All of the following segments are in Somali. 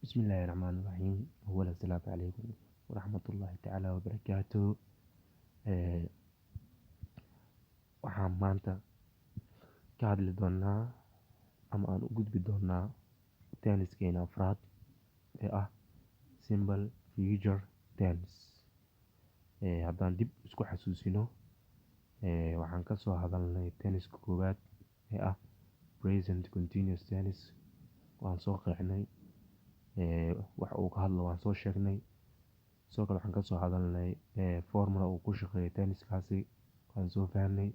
Bismillahi Rahmani Rahiim. Awal, assalaamu calaykum waraxmatullaahi tacaala wabarakaatuh. Waxaan maanta ka hadli doonaa ama aan u gudbi doonaa tense-keena afraad ee ah simple future tense. Haddaan dib isku xasuusino, waxaan ka soo hadalnay tense-ka koowaad ee ah present continuous tense. Waan soo qeexnay waxa uu ka hadlo, waan soo sheegnay. Sidoo kale waxaan ka soo hadalnay formula uu ku shaqeeyo tense-kaasi, waan soo fahnay.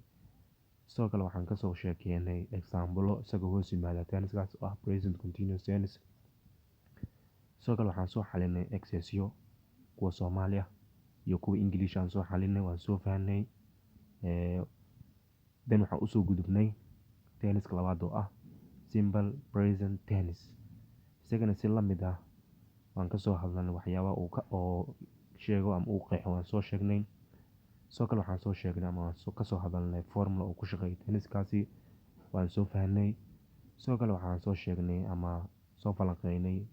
Sidoo kale waxaan ka soo sheekeynay example isagoo hoos yimaada tense-kaas oo ah present continuous tense. Sidoo kale waxaan soo xalinay exercise kuwa Soomaali ah iyo kuwa English aan soo xalinay, waan soo fahnay. Then waxaan usoo gudubnay tense-ka labaad oo ah simple present tense. Isagana si la mid ah waan ka soo hadalnay waxyaabaha uu ka oo sheego ama uu qeexo, waan soo sheegnay. Sidoo kale waxaan soo sheegnay ama waan ka soo hadalnay formula uu ku shaqeeyo tense-kaasi, waan soo fahnay. Sidoo kale waxaan soo sheegnay ama soo falanqeynay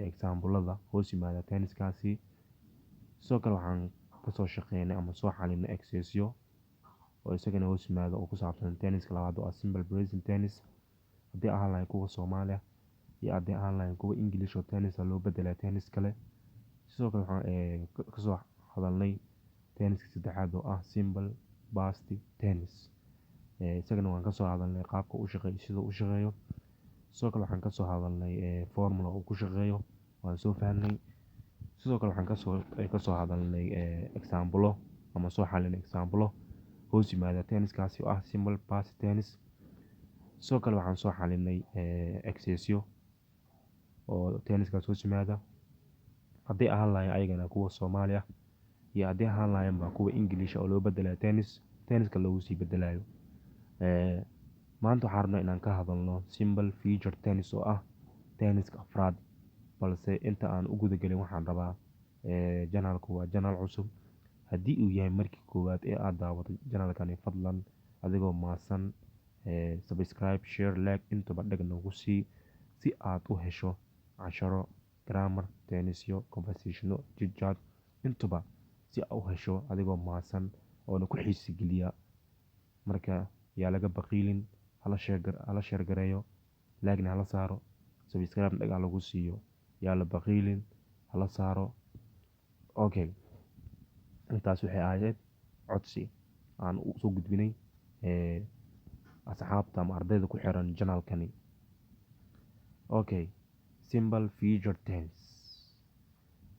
example-ada hoos yimaada tense-kaasi. Sidoo kale waxaan ka soo shaqeynay ama soo xalinay exercise oo isagana hoos yimaada oo ku saabsan tense-ka labaad oo ah simple present tense, haddii ahaan lahayn kuwa Soomaali ah iyo haddii ahaan lahayn kuwa English oo tense loo beddelay tense kale. Sidoo kale waxaan ka soo hadalnay tense-ka saddexaad oo ah simple past tense. Isagana waan ka soo hadalnay qaabka uu shaqeeyo, sida uu u shaqeeyo. Sidoo kale waxaan ka soo hadalnay formula uu ku shaqeeyo, waan soo fahnay. Sidoo kale waxaan kasoo hadalnay example ama soo xalinay example hoos yimaada tense-kaasi oo ah simple past tense. Sidoo kale waxaan soo xalinay exercise oo tense-kaas hoos yimaada, haddii ahaan lahayn ayagana kuwa Soomaali ah iyo haddii ahaan lahaynba kuwa English oo loo bedelayo tense, tense-ka loogu sii bedelayo. Maanta waxaan rabnaa inaan ka hadalno simple future tense oo ah tense-ka afraad. Balse inta aan u guda gelin, waxaan rabaa, channel-ku waa channel cusub. Haddii uu yahay markii koowaad ee aad daawatay channel-kani, fadlan adigoo mahadsan, subscribe, share, like intaba dhag noogu sii si aad u hesho casharo grammar, tense-yo, conversation-o, chit-chat intuba si aad u hesho adigoo mahadsan oona ku xiisi geliya. Marka yaa laga baqiilin, hala share gareeyo, like-na hala saaro, subscribe dhag ha lagu siiyo. Yaa la baqiilin, hala saaro. Okay, intaas waxay ahayd codsi aan u soo gudbinay asxaabta ama ardayda ku xiran channel-kani. Okay, simple future tense.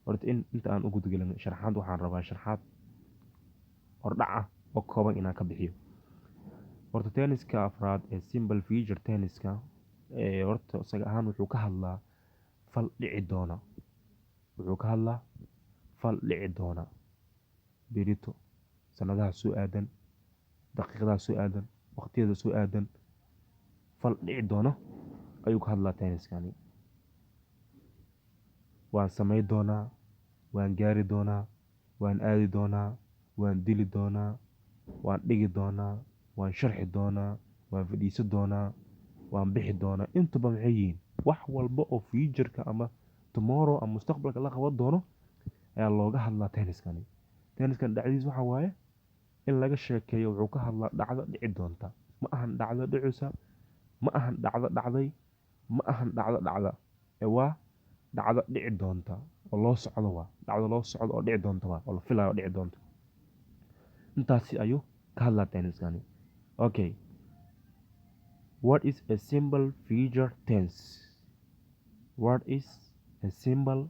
Horta inta aan u gudgelin sharaxaad, waxaan rabaa sharaxaad hordhac ah oo kooban inaan ka bixiyo. Horta tense-ka afraad ee simple future tense-ka, horta isaga ahaan wuxuu ka hadlaa fal dhici doona. Wuxuu ka hadlaa fal dhici doona berito, sanadaha soo aadan, daqiiqadaha soo aadan, waqtiyada soo aadan. Fal dhici doono ayuu ka hadlaa tense-kani. Waan samayn doonaa, waan gaari doonaa, waan aadi doonaa, waan dili doonaa, waan dhigi doonaa, waan sharxi doonaa, waan fadhiisan doonaa, waan bixi doonaa. Intuba maxay yihiin? Wax walba oo future-ka ama tomorrow ama mustaqbalka la qaban doono ayaa looga hadlaa tense-kani. Tense-kan dhacdiis waxa waaye in laga sheekeeyo. Wuxuu ka hadlaa dhacdo dhici doonta. Ma ahan dhacdo dhicisa, ma ahan dhacdo dhacday, ma ahan dhacdo dhacda, ee waa dhacdo dhici doonta oo loo socdo. Waa dhacdo loo socdo oo dhici doonta, waa oo la filayo oo dhici doonta. Intaasi ayuu ka hadlaa tense-kani. Okay, what is a simple future tense? What is a simple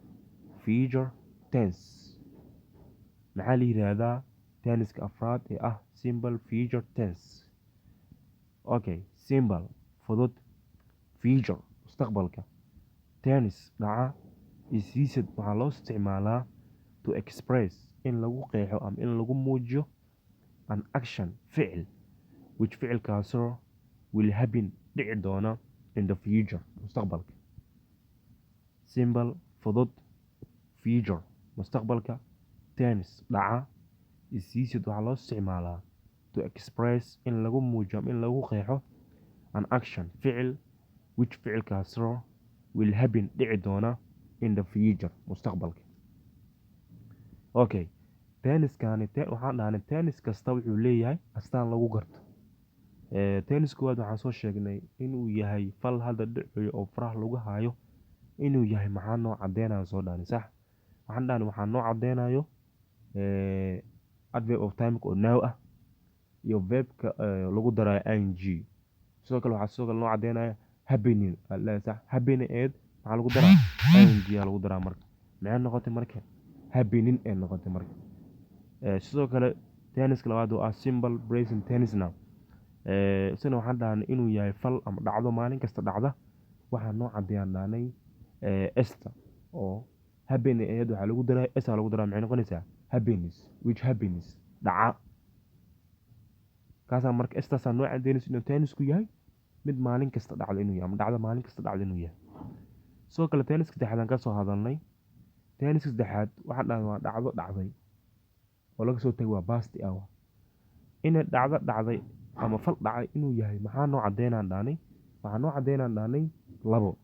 future tense? Maxaa la yiraahdaa tense-ka afraad ee ah simple future tense? Okay, simple fudud, future mustaqbalka, tense dhaca, is used waxaa loo isticmaalaa, to express in lagu qeexo ama in lagu muujiyo, an action ficil, which ficilkaasoo, will happen dhici doona, in the future mustaqbalka. Simple fudud, future mustaqbalka, tense dhaca, is used waxaa loo isticmaalaa, to express in lagu muujiyo ama in lagu qeexo, an action ficil, which ficilkaasoo, will happen dhici doona. In the future, mustaqbalka. Okay, tense-kani waxaan dhahnay tense kasta wuxuu leeyahay astaan lagu garto. Tense koowaad waxaan soo sheegnay inuu yahay fal hadda dhacayo oo faraha lagu hayo inuu yahay. Maxaa noo cadeynayo soo dhahnay? Sax, waxaan dhahnay waxaa noo cadeynayo adverb of time oo now ah iyo verbka lagu darayo ing. Sidoo kale waxaa sidoo kale noo cadeynaya happening. Sax, happening eed maxaa lagu daraa? Ing aa lagu daraa. Marka maxay noqotay? Marka happening ay noqotay. Marka sidoo kale tense-ka labaad oo ah simple present tense-na isna waxaan dhahnay inuu yahay fal ama dhacdo maalin kasta dhacda. Waxaa noo cadeeyaan dhahnay s-ta oo happening eed waxaa lagu daraa s aa lagu daraa. Maxay noqonaysaa? Happens, which happens, dhaca kaasaa. Marka s-taasaa noo cadeynaysa inuu tense-ku yahay mid maalin kasta dhacda inuu yahay ama dhacdo maalin kasta dhacda inuu yahay. Sidoo kale tense-ka saddexaad aan ka soo hadalnay. Tense-ka saddexaad waxaan dhahnay waa dhacdo dhacday oo laga soo tagay, waa past ah. Inay dhacdo dhacday ama fal dhacay inuu yahay maxaa noo cadeynaan dhahnay? Waxaa noo cadeynaan dhahnay labo.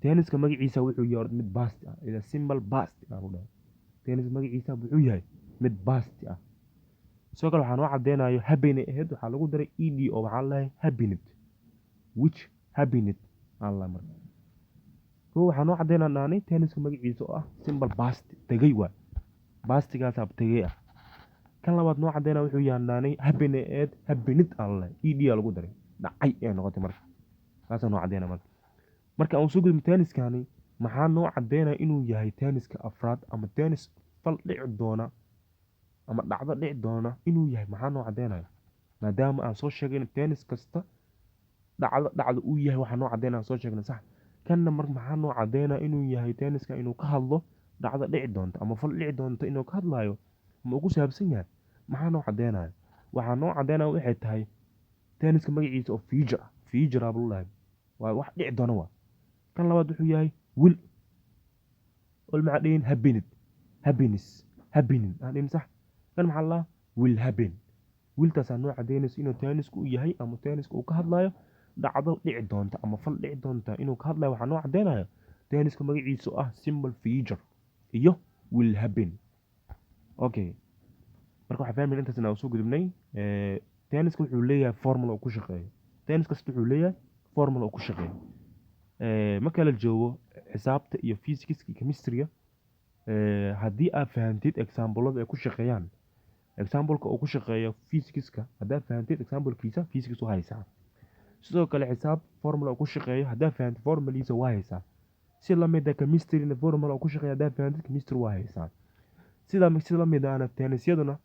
Tense-ka magaciisa wuxuu yahay mid past ah, ila simple past ah u dhahay. Tense magaciisa wuxuu yahay mid past ah. Sidoo kale waxaa noo cadeynayo happen ahayd waxaa lagu daray ed oo waxaa lahay happened, which happened aan lahay. Marka kow waxaa noo cadeynaan dhahnay tense-ka magaciisa oo ah simple past tegay, waay past-igaasaa tegay ah. Kan labaad noo cadeynaya wuxuu yahay dhahnay happen ahayd, happened aan lahay, ed aa lagu daray, dhacay ee noqotay. Marka kaasaa noo cadeynaya. Marka aan soo gudubno tense-kani, maxaa noo cadeynaya inuu yahay tense-ka afraad ama tense fal dhici doona ama dhacdo dhici doona inuu yahay? Maxaa noo cadeynaya, maadaama aan soo sheegay in tense kasta dhacdo dhacdo uu yahay? Waxaa noo cadeynaya soo sheegnay, sax. Kanna marka maxaa noo cadeynaya inuu yahay tense-ka inuu ka hadlo dhacdo dhici doonta ama fal dhici doonta inuu ka hadlayo ama uu ku saabsan yahay? Maxaa noo cadeynaya? Waxaa noo cadeynaya waxay tahay tense-ka magaciisa oo future ah. Future aa lagu dhahay, waa wax dhici doona. Waa kan labaad wuxuu yahay will. Will maxaa dhihin? Happened, happens, happening aan dhihin, sax. Kan maxaa la will happen? Will-taasaa noo cadeynaysa inuu tense-ku u yahay ama tense-ka uu ka hadlayo dhacdo dhici doonta ama fal dhici doonta inuu ka hadlayo. Waxaa noo cadeynaya tense-ka magaciisa oo ah simple future iyo will happen. Okay, marka waxaa fahmayna intaas inaan soo gudubnay. Tense-ka wuxuu leeyahay formula uu ku shaqeeyo. Tense kasta wuxuu leeyahay formula uu ku shaqeeyo. Marka la joogo xisaabta iyo physics iyo chemistry-ga, haddii aad fahantid example-ada ay ku shaqeeyaan, example-ka uu ku shaqeeyo physics-ka haddaad fahantid example-kiisa, physics waa haysaa. Sidoo kale xisaab formula uu ku shaqeeyo haddaad fahantid formula-iisa, waa haysaa. Si lamid ah chemistry-na formula uu ku shaqeeyo haddaad fahantid, chemistry waa haysaa. Sida si lamid ahna tense-yaduna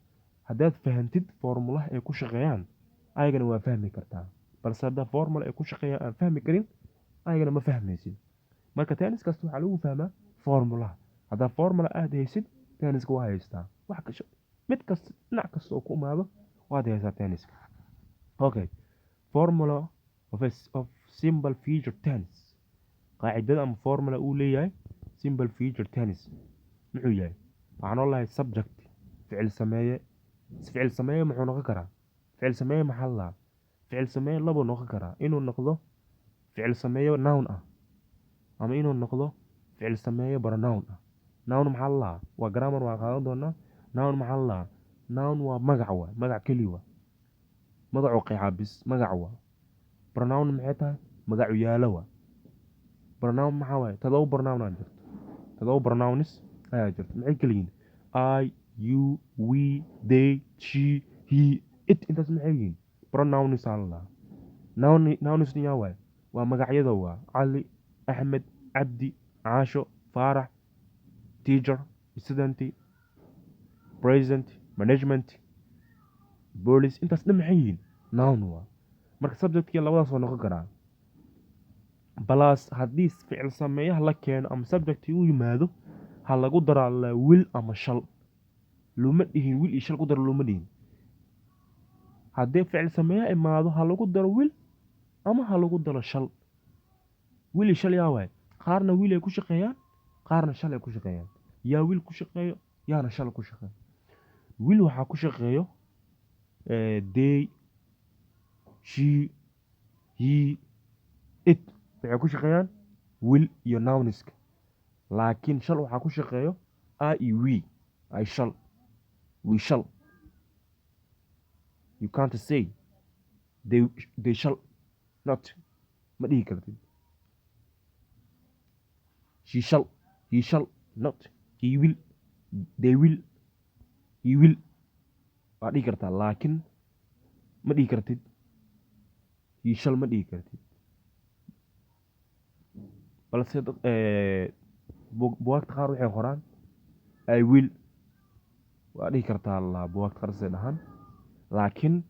haddaad fahantid formulaha ay ku shaqeeyaan, ayagana waa fahmi kartaa. Balse haddaa formula ay ku shaqeeyaan aan fahmi karin, ayagana ma fahmaysid. Marka tense kasta waxaa lagu fahmaa formulaha. Haddaa formula aad haysid, tense-ka waa haystaa. Wax kasha mid kasta, dhinac kasta oo ku imaado, waad haysaa tense-ka. Okay, formula of simple future tense. Qaacidada ama formula uu leeyahay simple future tense muxuu yahay? Waxaan noo lahay subject, ficil sameeye. Ficil sameeye muxuu noqon karaa? Ficil sameeye maxaa la lahaa? Ficil sameeye labuu noqon karaa: inuu noqdo ficil sameeye noun ah ama inuu noqdo ficil sameeye pronoun ah. Noun maxaa la lahaa? Waa grammar, waa qaadan doonaa. Noun maxaa la lahaa? Noun waa magac, waa magac keli, waa magacuu qeexaa bis, magac waa. Pronoun maxay tahay? Magacu yaalo waa. Pronoun maxaa waaye? Todoba pronoun aa jirto, todoba pronouns ayaa jirto. Maxay kala yihiin? I, you, we, they, she, he, it. Intaas maxay yihiin? Pronouns aa la lahaa. Noun, nouns yaa waaye? Waa magacyada, waa Cali, Axmed, Cabdi, Caasho, Faarax, teacher, student, president, management, police. Intaas dhan maxay yihiin? Noun waa. Marka subjectkii labadaas waa noqon karaa. Plus haddii ficil sameeyaha la keeno ama subjectii u yimaado, ha lagu daraa la will ama shall. Looma dhihin will iyo shall ku dar, looma dhihin. Haddii ficil sameeyaha imaado, ha lagu daro will ama ha lagu daro shall. Will iyo shall yaa waaye? Qaarna will ay ku shaqeeyaan, qaarna shall ay ku shaqeeyaan. Yaa will ku shaqeeyo, yaana shall ku shaqeeyo? Will waxaa ku shaqeeyo they, she, he, it. Waxay ku shaqeeyaan will iyo nounska. Laakiin shall waxaa ku shaqeeyo I iyo we. I shall, we shall. You can't say they shall not. Ma dhihi kartid. She shall, he shall not. He will, they will, he will waa dhihi kartaa, laakiin ma dhihi kartid he shall, ma dhihi kartid. Balse dad buugaagta qaar waxay qoraan I will, waa dhihi kartaa la buugaagta qaar say dhahaan, laakiin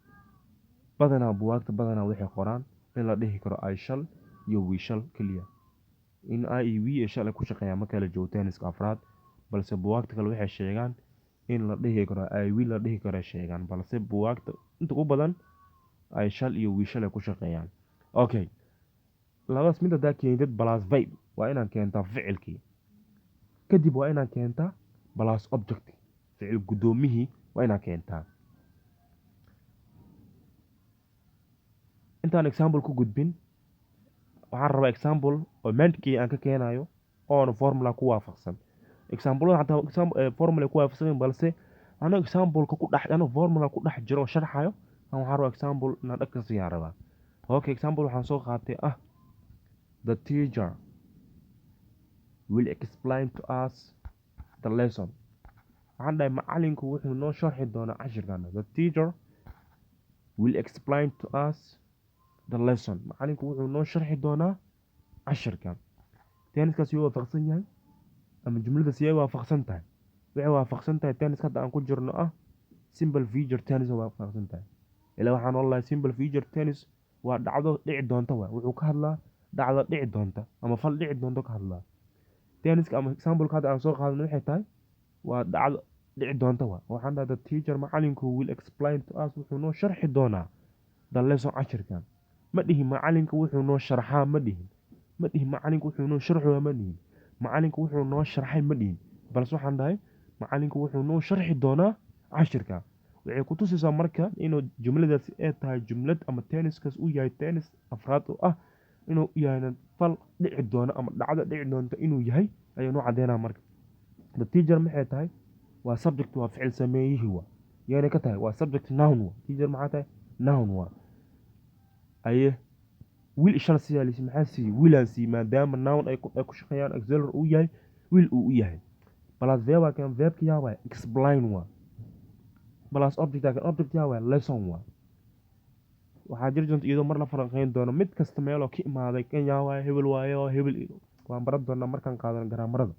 badanaa buugaagta badanaa waxay qoraan in la dhihi karo I shall iyo we shall keliya, in I iyo we iyo shall ay ku shaqeeyaan marka la joogo tense-ka afraad. Balse buugaagta kale waxay sheegaan in la dhihi karo I will, la dhihi karo sheegaan, balse buugaagta inta ugu badan I shall iyo we shall ay ku shaqeeyaan. Okay, labadaas mid haddaa keentid plus verb, waa inaad keentaa ficilkii, kadib waa inaad keentaa plus object, ficil guddoomihii waa inaad keentaa. Intaan example ku gudbin, waxaan rabaa example oo mandkii aan ka keenayo oona formula ku waafaqsan. Example xataa example formula ku waafaqsan, balse anoo example-ka ku dhex, anoo formula ku dhex jiro oo sharxayo, aan waxaan rabaa example inaan dhag ka siiyaan rabaa. Okay, example waxaan soo qaatay ah "The teacher will explain to us the lesson." Waxaan dhahay macalinku wuxuu noo sharxi doonaa cashirkan. The teacher will explain to us the lesson. Macalinku wuxuu noo sharxi doonaa cashirkan. Tense-kaas yuu waafaqsan yahay ama jumlada siyay waafaqsan tahay? Waxay waafaqsan tahay tense-ka hadda aan ku jirno ah simple future tense waafaqsan tahay. Ilaa waxaan oran simple future tense waa dhacdo dhici doonta waay. Wuxuu ka hadlaa dhacdo dhici doonta ama fal dhici doonta ka hadlaa. Tense-ka ama example-ka hadda aan soo qaadano waxay tahay waa dhacdo dhici doonta waay. Waxaan dhahay the teacher, macalinku, will explain to us, wuxuu noo sharxi doonaa, the lesson, cashirkan. Ma dhihin macalinka wuxuu noo sharxaa, ma dhihin. Ma dhihin macalinka wuxuu noo sharxoyaa, ma dhihin. Macalinka wuxuu noo sharxay ma dhihin. Balse waxaan dhahay macalinka wuxuu noo sharxi doonaa cashirka. Waxay ku tusaysaa marka inuu jumladaasi ay tahay jumlad ama tense-kaas uu yahay tense afraad oo ah inuu yahay fal dhici doono ama dhacdo dhici doonta inuu yahay ayuu noo cadeynaa marka. The teacher maxay tahay? Waa subject, waa ficil sameeyihii waa. Yaana ka tahay? Waa subject, noun waa. Teacher maxaa tahay? Noun waa. Aye, will shall siyaa lisi maxaa siiyey? Will aan siiyey maadaama noun ay ku shaqeeyaan, auxiliary uu yahay, will uu u yahay. Plus verb kan, verbka yaa waay? Explain waa. Plus object kan, object yaa waay? Lesson waa. Waxaa jiri doonta iyadoo mar la falanqeyn doono mid kasta meeloo ka imaaday, kan yaa waay, hebel waaye oo hebel, waan baran doonaa markaan qaadano grammarada,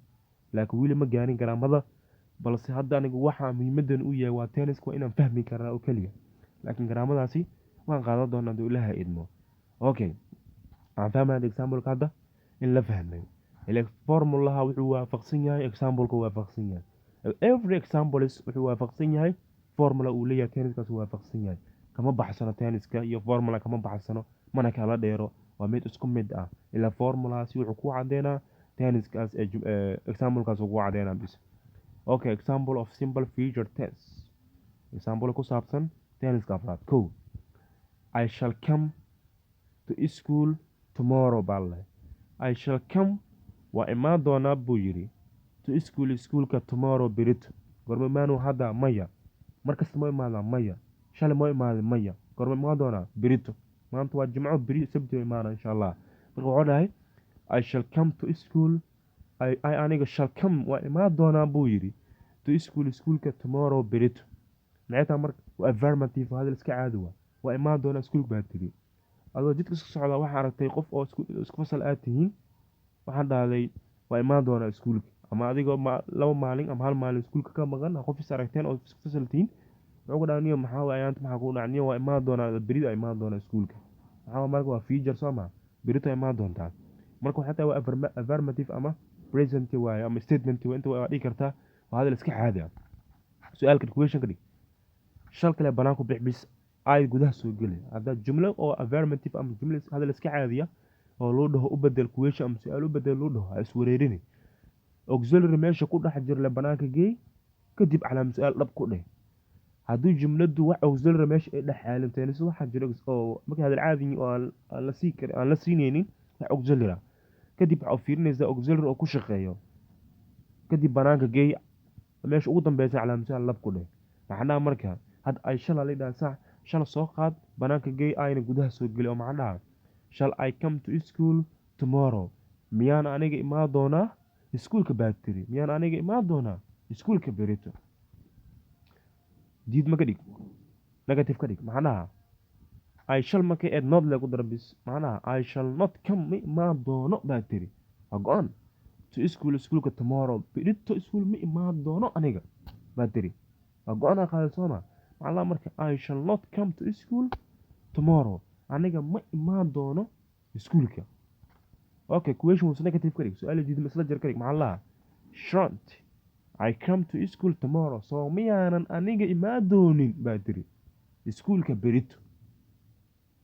laakiin weli ma gaarin grammarada. Balse hadda anigu waxa muhiimadan u yahay waa tense-ka, waa inaan fahmi karnaa oo keliya, laakiin grammaradaasi waan qaadan doonaa hadduu Ilaahay idmo. Okay, waxaan fahmaya example-ka hadda in la fahmay. Ila formulaha wuxuu waafaqsan yahay example-ka, waafaqsan yahay every example is wuxuu waafaqsan yahay formula uu leeyahay, tense-kaas waafaqsan yahay. Kama baxsano tense-ka iyo formula, kama baxsano, mana kala dheero, waa mid isku mid ah. Ilaa formulaasi wuxuu ku cadeynaa tense-kaas, example-kaas uu ku cadeynaa bis. Okay, example of simple future tense, example ku saabsan tense-ka afraad. Kow, "I shall come to school tomorrow" baa leh. I shall come, waa imaan doonaa buu yidhi, to school, iskuulka, tomorrow, berito. Goorma imaanu? Hadda maya. Markasta ma imaadaa? Maya. Shalay ma imaaday? Maya. Goorma imaan doonaa? Berito. Maanta waa Jimco, beri Sabti waa imaana insha Allah. Marka wuxuu dhahay "I shall come to school". I, aniga, shall come, waa imaan doonaa buu yidhi, to school, iskuulka, tomorrow, berito. Maxay tahay marka? Waa affirmative, hadal iska caadi waa. Waa imaan doonaa iskuulka baa tiri. Adoo jidka iska socda waxaa aragtay qof oo isku fasal aad tihiin, waxaan dhahday waa imaan doonaa iskuulka. Ama adigoo 2 maalin ama hal maalin iskuulka ka maqan, qof is aragteen oo isku fasal tihiin, wuxuu ku dhahay, "Niyo, maxaa waay ayaanta, maxaa kugu dhacay?" "Niyo, waa imaan doonaa berida, imaan doonaa iskuulka." Maxaa marka? Waa future, soo ma? Berito imaan doontaa. Marka waxay tahay waa affirmative ama present waaye ama statement waaye, inta waa dhihi kartaa, waa hadal iska caadi ah. Su-aalka question ka dhig, shal kale banaan ku bix bis, ay gudaha soo geli. Hadda jumlo oo affirmative ama jumlo hadal iska caadiya oo loo dhaho u bedel question ama su-aal u bedel loo dhaho, ha iswareerini. Auxiliary meesha ku dhex jiro le banaanka geey, kadib calaamad su-aal dhab ku dheh. Haddii jumladu wax auxiliary meesha ay dhex xaalin, tense waxaa jira oo markay hadal caadi oo aan la sii karin, aan la siinaynin wax auxiliary ah, kadib waxaa u fiirinaysaa auxiliary oo ku shaqeeyo. Kadib banaanka geey, meesha ugu dambeysa calaamad su'aal lab ku dheh. Maxaa marka had I shall la dhahaa? Sax, shall soo qaad, banaanka geey, ayna gudaha soo geli. Oo maxaa dhahaa? Shall I come to school tomorrow? Miyaan aniga imaan doonaa iskuulka, baa tiri. Miyaan aniga imaan doonaa iskuulka berito? Diid ma ka dhig, negative ka dhig. Maxaa dhahaa? I shall markay eed, not le ku dara bis. Maxaa dhahaa? I shall not come, ma imaan doono, baa tiri. Waa go-aan. To school, iskuulka, tomorrow, berito iskuul ma imaan doono aniga, baa tiri. Waa go-aan aa qaaday, sooma? Maxaa la marka? I shall not come to school tomorrow. Aniga ma imaan doono iskuulka. Okay, question was negative ka dhig, su-aal diidma isla jar ka dhig. Maxaa la? Shan't I come to school tomorrow? Soo miyaanan aniga imaan doonin, baa tiri, iskuulka berito?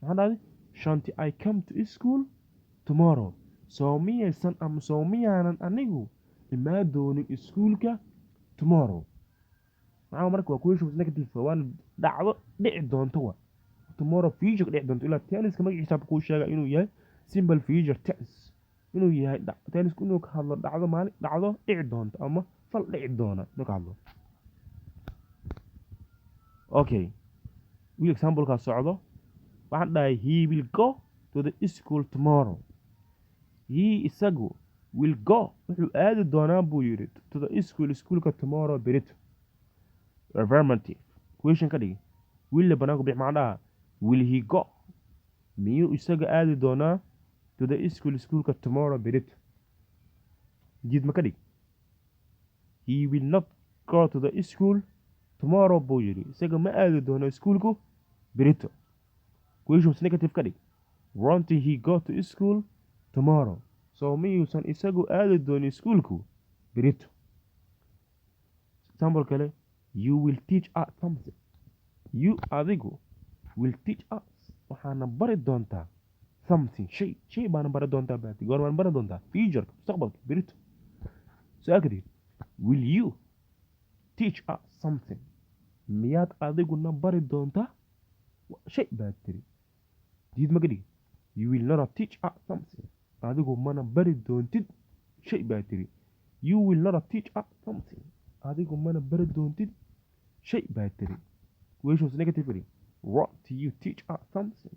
Maxaa dhahday? Shan't I come to school tomorrow? Soo miyaysan ama soo miyaanan anigu imaan doonin iskuulka tomorrow? Maxaa marka? Waa question was negative, waana dhacdo dhici doonto. Wa tomorrow, future dhici doonto. Ilaa tenseka magaciisa kuu sheega inuu yahay simple future tense, inuu yahay tenseku inuu ka hadlo dhacdo maalin, dhacdo dhici doonto ama fal dhici doona inuu ka hadlo. Okay, wiil, example-kaas socdo. Waxaan dhahay, he will go to the school tomorrow. He, isagu, will go, wuxuu aadi doonaa, buu yidhi, to the school, iskuulka, tomorrow, berito. Affirmative question ka dhigi, will banaanku bix. Maxaa dhaha? Will he go? Miyuu isaga aadi doonaa to the school, iskuulka, tomorrow, berito? Diid ma ka dhig. He will not go to the school tomorrow, buu yidhi. Isaga ma aadi doono iskuulku berito. Questions negative ka dhig. Won't he go to school tomorrow? So miyuusan isagu aadi doonin iskuulku berito? Example kale: you will teach us something. You, adigu, will teach us, waxaana bari doontaa, something, shay. Shay baana bari doontaa baati. Goor baan bari doontaa? Future, mustaqbalka, berito. Su-aal kadib: will you teach us something? Miyaad adiguna bari doontaa shay, baad tiri. Diid ma ka dhigi. You will not teach us something. Adigu mana bari doontid shay, baa tiri. You will not teach us something. Adigu mana bari doontid shay, baa tiri. Questions negatively: won't you teach us something?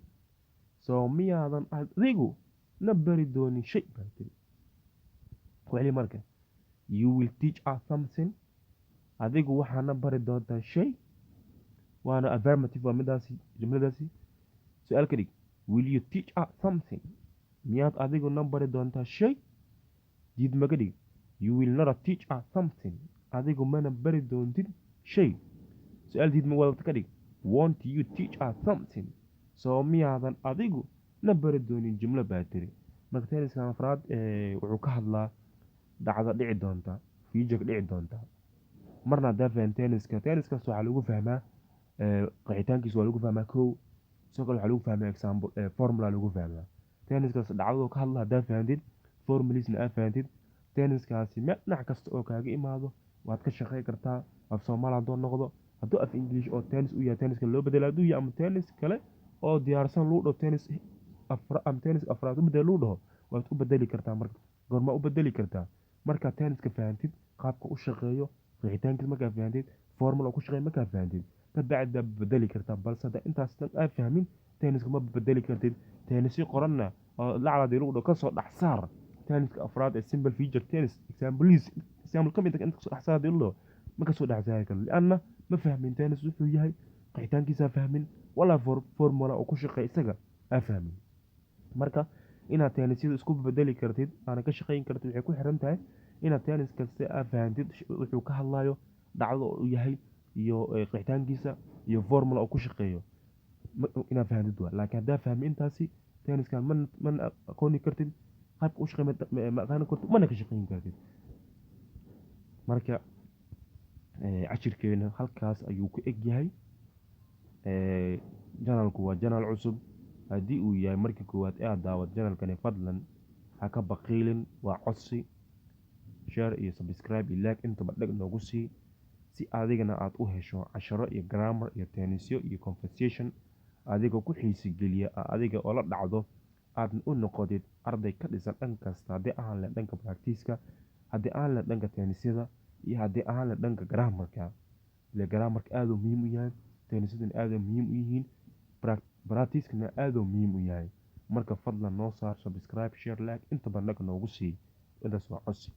So miyaadan adigu na bari doonin shay, baa tiri. Ku celi marka: you will teach us something. Adigu waxaana bari doontaa shay. Waana affirmative, waa midaasi jumladaasi. Su-aal ka dhig: will you teach us something? Miyaad adigu na bari doontaa shay? Diid ma ka dhig. You will not teach us something. Adigu mana bari doontid shay. Su-aal diid ma wadata ka dhig: won't you teach us something? Soo miyaadan adigu na bari doonin jumlo, baa tiri. Marka tensekan afraad wuxuu ka hadlaa dhacdo dhici doonta, future dhici doonta. Marna haddaa fahan tenseka, tensekaas waxaa lagu fahmaa qeexitaankiisa waa lagu fahmaa kow. Sidoo kale waxaa lagu fahmaa example, formula lagu fahmaa. Tensekaas dhacdadu ka hadla haddaa fahantid, formulisna aad fahantid, tensekaasi meel dhinac kasta oo kaaga imaado waad ka shaqey kartaa. Af Soomaali hadduu noqdo, hadduu af English oo tense u yahay, tenseka loo bedelo hadduu yahay, ama tense kale oo diyaarsan lagu dhaho, tense afra ama tense afraad u bedel lagu dhaho, waad u bedeli kartaa. Marka goorma u bedeli kartaa? Markaad tenseka fahantid qaabka u shaqeeyo, qeexitaankiisa markaad fahantid, formula ku shaqeeyo markaad fahantid, kabacdi baad bedeli kartaa. Balse hadda intaas dhan aad fahmin, tenseka ma bedeli kartid. Tense qoranna oo lacala hadii lagu dhaho kasoo dhex saar tenseka afraad ee simple future tense examples, example ka mid ah inta kasoo dhex saar hadii lagu dhaho, ma kasoo dhex saari karo, lianna ma fahmin tense wuxuu yahay, qeexitaankiisa fahmin, walaa formula oo ku shaqeeya isaga aa fahmin. Marka inaad tenseyada isku bedeli kartid aana ka shaqeyn kartid waxay ku xiran tahay inaad tense kasta aad fahantid wuxuu ka hadlayo, dhacdo uu yahay, iyo qeexitaankiisa, iyo formula uu ku shaqeeyo inaad fahantid waa. Laakiin haddaa fahmin intaasi, tensekan mana aqooni kartid qaabka u shaqeeyo, ma aqaani kartid, mana ka shaqeyn kartid. Marka cashirkeena halkaas ayuu ku eg yahay. Channelku waa channel cusub. Haddii uu yahay markii koowaad ee aad daawat channelkani, fadlan ha ka baqiilin, waa codsi, share iyo subscribe iyo like intaba dheg noogu sii, si adigana aad u hesho casharo iyo grammar iyo tenseyo iyo conversation adiga ku xiisi geliya, adiga oo la dhacdo aadna u noqotid arday ka dhisan dhan kasta, haddii ahaan leh dhanka practice-ka. Haddii aan la dhanka tense-yada iyo haddii aan la dhanka grammarka, ile grammarka aad uu muhiim u yahay, tense-yadana aad ay muhiim u yihiin, practice-kana aad uu muhiim u yahay. Marka fadlan noo saar subscribe, share, like, intaba nag noogu sii. Intaas waa codsi.